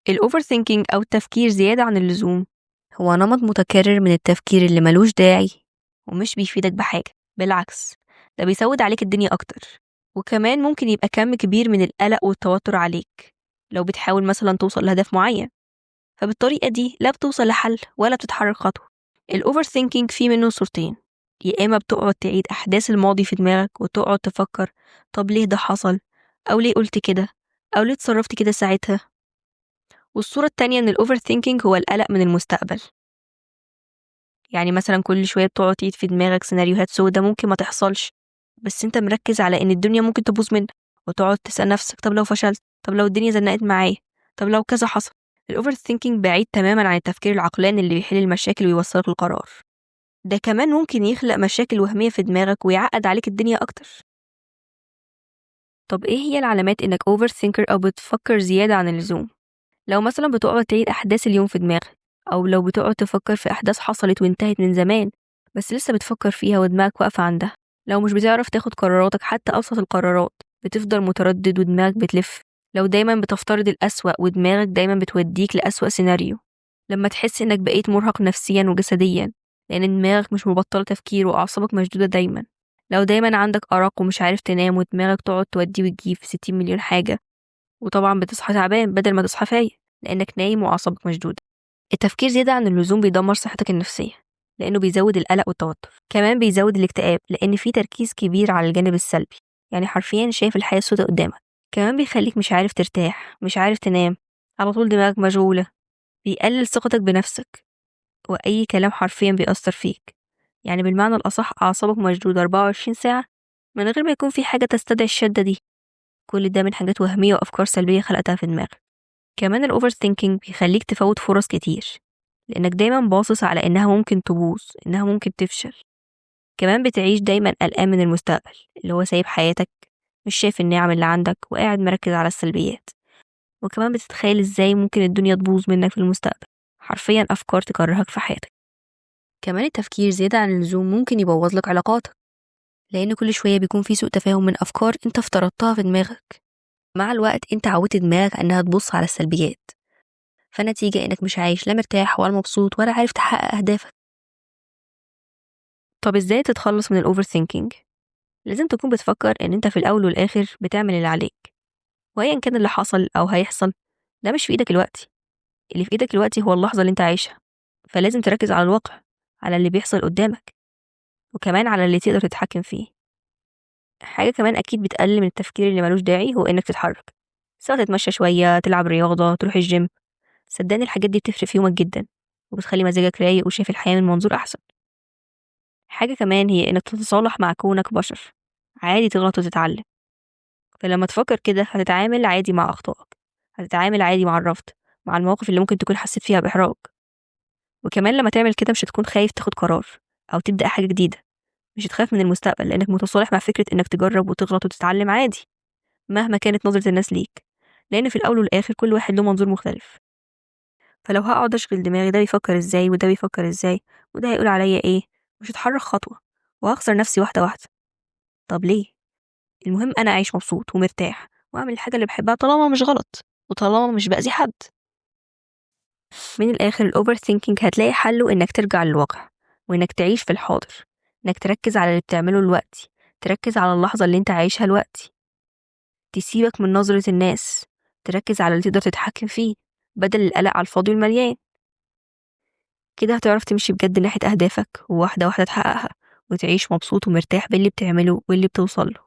ال overthinking أو التفكير زيادة عن اللزوم هو نمط متكرر من التفكير اللي ملوش داعي ومش بيفيدك بحاجة، بالعكس ده بيسود عليك الدنيا أكتر. وكمان ممكن يبقى كم كبير من القلق والتوتر عليك لو بتحاول مثلا توصل لهدف معين، فبالطريقة دي لا بتوصل لحل ولا بتتحرك خطوة. ال overthinking فيه منه صورتين، يا إما بتقعد تعيد أحداث الماضي في دماغك وتقعد تفكر طب ليه ده حصل، أو ليه قلت كده، أو ليه اتصرفت كده ساعتها. والصورة التانية من ال overthinking هو القلق من المستقبل، يعني مثلا كل شوية بتقعد تعيد في دماغك سيناريوهات سودة ممكن ما تحصلش، بس انت مركز على ان الدنيا ممكن تبوظ منك، وتقعد تسأل نفسك طب لو فشلت، طب لو الدنيا زنقت معايا، طب لو كذا حصل. ال overthinking بعيد تماما عن التفكير العقلاني اللي بيحل المشاكل ويوصلك للقرار. ده كمان ممكن يخلق مشاكل وهمية في دماغك ويعقد عليك الدنيا أكتر. طب إيه هي العلامات إنك overthinker أو بتفكر زيادة عن اللزوم؟ لو مثلا بتقعد تعيد أحداث اليوم في دماغك، أو لو بتقعد تفكر في أحداث حصلت وانتهت من زمان بس لسه بتفكر فيها ودماغك واقفة عندها. لو مش بتعرف تاخد قراراتك حتى أبسط القرارات، بتفضل متردد ودماغك بتلف. لو دايما بتفترض الأسوأ ودماغك دايما بتوديك لأسوأ سيناريو. لما تحس إنك بقيت مرهق نفسيا وجسديا لأن دماغك مش مبطلة تفكير وأعصابك مشدودة دايما. لو دايما عندك أرق ومش عارف تنام ودماغك تقعد تودي وتجيب في 60 مليون حاجة، وطبعا بتصحى تعبان بدل ما تصحى فايق لأنك نايم وأعصابك مشدودة. التفكير زيادة عن اللزوم بيدمر صحتك النفسية لأنه بيزود القلق والتوتر، كمان بيزود الاكتئاب لأن في تركيز كبير على الجانب السلبي، يعني حرفيا شايف الحياة السوداء قدامك. كمان بيخليك مش عارف ترتاح، مش عارف تنام، على طول دماغك مشغولة. بيقلل ثقتك بنفسك، وأي كلام حرفيا بيأثر فيك، يعني بالمعنى الأصح أعصابك مشدودة 24 ساعة من غير ما يكون في حاجة تستدعي الشدة دي. كل ده من حاجات وهمية وأفكار سلبية خلقتها في دماغك. كمان ال overthinking بيخليك تفوت فرص كتير لأنك دايما باصص على إنها ممكن تبوظ، إنها ممكن تفشل. كمان بتعيش دايما قلقان من المستقبل، اللي هو سايب حياتك مش شايف النعم اللي عندك وقاعد مركز على السلبيات. وكمان بتتخيل إزاي ممكن الدنيا تبوظ منك في المستقبل، حرفيا أفكار تكرهك في حياتك. كمان التفكير زيادة عن اللزوم ممكن يبوظ لك علاقاتك، لأن كل شوية بيكون في سوء تفاهم من أفكار أنت افترضتها في دماغك. مع الوقت أنت عودت دماغك أنها تبص على السلبيات، فنتيجة إنك مش عايش لا مرتاح ولا مبسوط ولا عارف تحقق أهدافك. طب إزاي تتخلص من ال overthinking؟ لازم تكون بتفكر إن أنت في الأول والآخر بتعمل اللي عليك، وأيا كان اللي حصل أو هيحصل ده مش في إيدك دلوقتي. اللي في إيدك دلوقتي هو اللحظة اللي أنت عايشها، فلازم تركز على الواقع، على اللي بيحصل قدامك، وكمان على اللي تقدر تتحكم فيه. حاجة كمان أكيد بتقلل من التفكير اللي ملوش داعي هو إنك تتحرك، سواء تتمشى شوية، تلعب رياضة، تروح الجيم. صدقني الحاجات دي بتفرق في يومك جدا وبتخلي مزاجك رايق وشايف الحياة من منظور أحسن. حاجة كمان هي إنك تتصالح مع كونك بشر، عادي تغلط وتتعلم. فلما تفكر كده هتتعامل عادي مع أخطائك، هتتعامل عادي مع الرفض، مع المواقف اللي ممكن تكون حسيت فيها بإحراج. وكمان لما تعمل كده مش هتكون خايف تاخد قرار أو تبدأ حاجة جديدة، مش هتخاف من المستقبل لأنك متصالح مع فكرة إنك تجرب وتغلط وتتعلم عادي مهما كانت نظرة الناس ليك، لأن في الأول والآخر كل واحد له منظور مختلف. فلو هقعد أشغل دماغي ده بيفكر إزاي وده بيفكر إزاي وده هيقول عليا إيه، مش هتحرك خطوة وهخسر نفسي واحدة واحدة. طب ليه؟ المهم أنا أعيش مبسوط ومرتاح وأعمل الحاجة اللي بحبها طالما مش غلط وطالما مش بأذي حد. من الآخر ال overthinking هتلاقي حله إنك ترجع للواقع وإنك تعيش في الحاضر، إنك تركز على اللي بتعمله دلوقتي، تركز على اللحظة اللي أنت عايشها دلوقتي، تسيبك من نظرة الناس، تركز على اللي تقدر تتحكم فيه بدل القلق على الفاضي والمليان. كده هتعرف تمشي بجد ناحية أهدافك وواحدة واحدة تحققها وتعيش مبسوط ومرتاح باللي بتعمله واللي بتوصله.